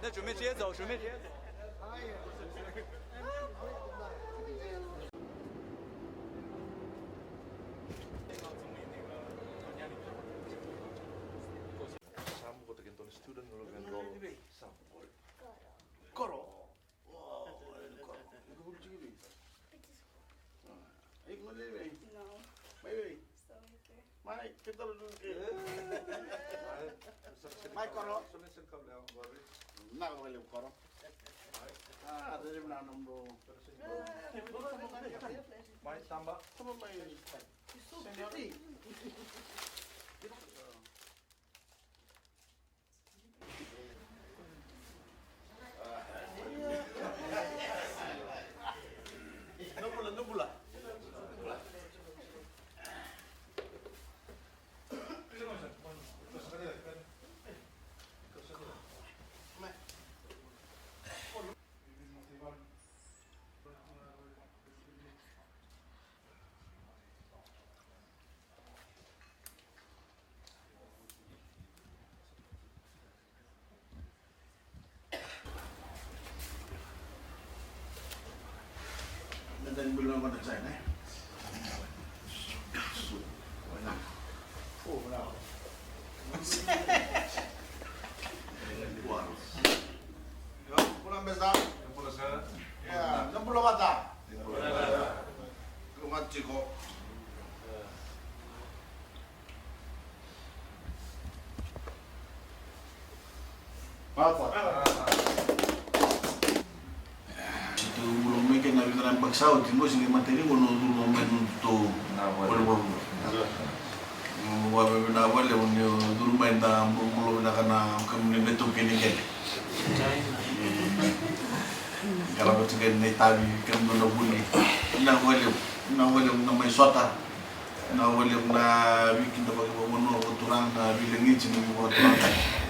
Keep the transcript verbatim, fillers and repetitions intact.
那准备接走，准备接走。Sa mu ko take toni student lo ben ro. Sa mu. Koro. Wow, koro. Iko bulu tiki vei? Iko bulu vei? No. Mai vei? Mai, kita dulu. Mai koro. Na ko le koro. Ah, dari mana nomor? Mai tamba. Tamba mai. Senior. Papa. Situ bula mai ke na vina na baksa o tiko si ni materi ko no dulu mai no to. Bula bula. Wa me na wale o ni dulu mai na bula bula na kana kami ni beto ke ni ke. Kala beto ke ni tavi kami no na buli. Na wale na wale na mai sota. Na wale na wiki na bagi bagi no ko turang na vile ngi si ni ko turang.